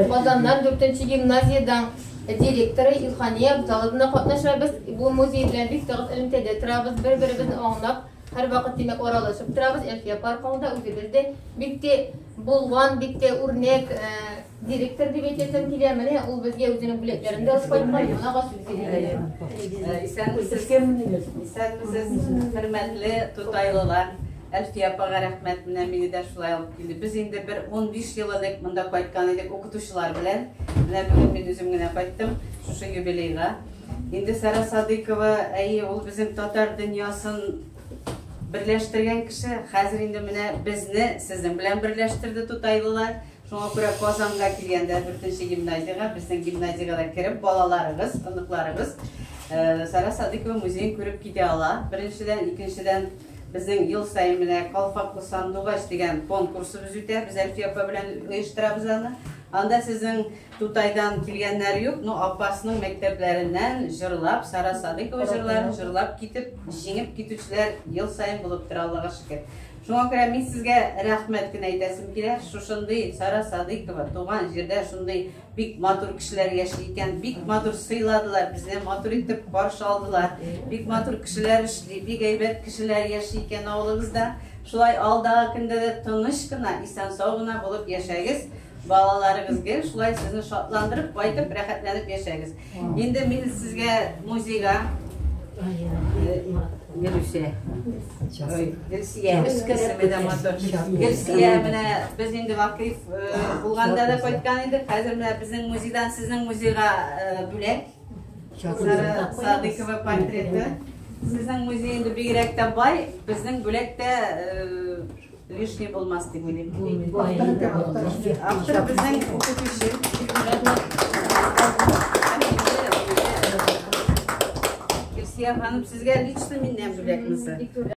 Казаннан 4 гимназиядән директоры Илхания Абзаловна катнаша. Без бу музей белән бик тыгыз элемтәдә торабыз, бер-беребезне аңлап, һәрвакыт, димәк, аралашып торабыз. Әлфия апа аркылы үзебез дә бик тә булган, бик тә үрнәк директор дип әйтәсем килә. Менә ул безгә үзенең бүләкләрен дә алып кайткан. Аңа сүз бирәм. Исәнмесез, исәнмесез, хөрмәтле тутайлылар. Әлфия апага рәхмәт, менә мине дә шулай алып килде. Без инде бер 15 ел элек монда кайткан идек укытучылар белән. Менә бүген мин үзем генә кайттым шушы юбилейга. Инде Сара Садыйкова, әйе, ул безнең татар дөньясын берләштергән кеше. Хәзер инде менә безне сезнең белән берләштерде тутайлылар. Шуңа күрә Казанга килгәндә 4 гимназиягә, безнең гимназиягә дә кереп, балаларыгыз, оныкларыгыз Сара Садыйкова музеен күреп китә ала. Беренчедән, икенчедән, безнең ел саен менә Калфаклы сандугач дигән конкурсыбыз үтә. Без Әлфия апа белән оештырабыз аны. Анда сезнең Тутайдан килгәннәр юк, но Апасның мәктәпләреннән җырлап, Сара Садыйкова җырларын җырлап китеп, җиңеп китүчеләр ел саен булып тора, Аллага шөкер. Шуңа күрә мин сезгә рәхмәт кенә әйтәсем килә. Шушындый Сара Садыйкова туган җирдә шундый бик матур кешеләр яши икән, бик матур сыйладылар безне, матур итеп каршы алдылар. Бик матур кешеләр эшли, бик әйбәт кешеләр яши икән авылыбызда. Шулай алдагы көндә дә тыныч кына, исән-сау гына булып яшәгез. Балаларыгыз гел шулай сезне шатландырып, кайтып, рәхәтләнеп яшәгез. Инде мин сезгә музейга Гөлүсә. Гөлсия. Исеме дә матур. Гөлсия, менә без инде Вакыйф булганда да кайткан идек. Хәзер менә безнең музейдан сезнең музейга бүләк. Сара Садыкова портреты. Сезнең музей инде бигрәк тә бай, безнең бүләк тә лишний булмас дип уйлыйм. Автор безнең укытучы. Гөлсия ханым, сезгә лично миннән бүләк монысы.